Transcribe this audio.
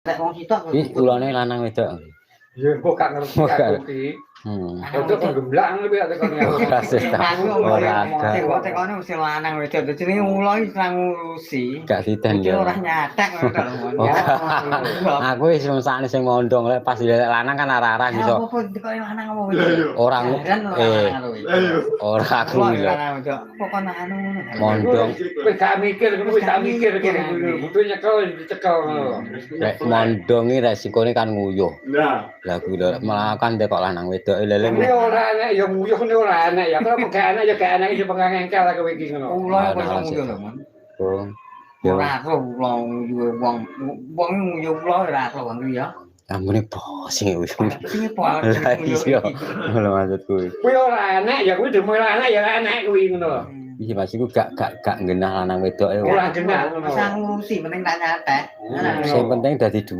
Nek wong sitok. Iki ulane lanang wedok. Ya kok gak ngerti aku ki. Wedok kok gemblak ngono kuwi tekone aku. Ora sih ta. Ora ada. Tekone mesti lanang wedok. Jenenge ula iki ora ngurusi. Gak siden Iki ya. ora nyatek ngono lho. Oh, aku wis mesakne sing mondong lek pas lek lanang kan arah-arah iso. Apa tekone lanang apa wedok? Ora eh ora aku Ula lho. Lanang wedok. Kok kono anu ngono. Mondong. Wis gak mikir, wis gak mikir kene butuh nyekel dicekel ngono lho. Lek mondong iki resikone kan nguyuh. Nah, Lah kuwi lho malah kan tekok lanang wedok leleng. Kuwi ora enek ya nguyuh ngene ora enek ya. Kalau gak enek ya gak enek iso pengengkel aku iki ngono. Ula kok iso nguyuh lho, Mon. Oh. Ya Ora aku ula nguyuh wong. Wong nguyuh ula ora aku wong ya. Ambune bosing wis. Sing apa Lah iya. Ngono maksudku. Kuwi ora enek ya kuwi demi ora enek ya ora enek kuwi ngono lho. Iki Mas iku gak genah lanang wedok e. Ora genah ngono. Wis ngurusi penting tak nyatek. Sing penting dadi dhuwit.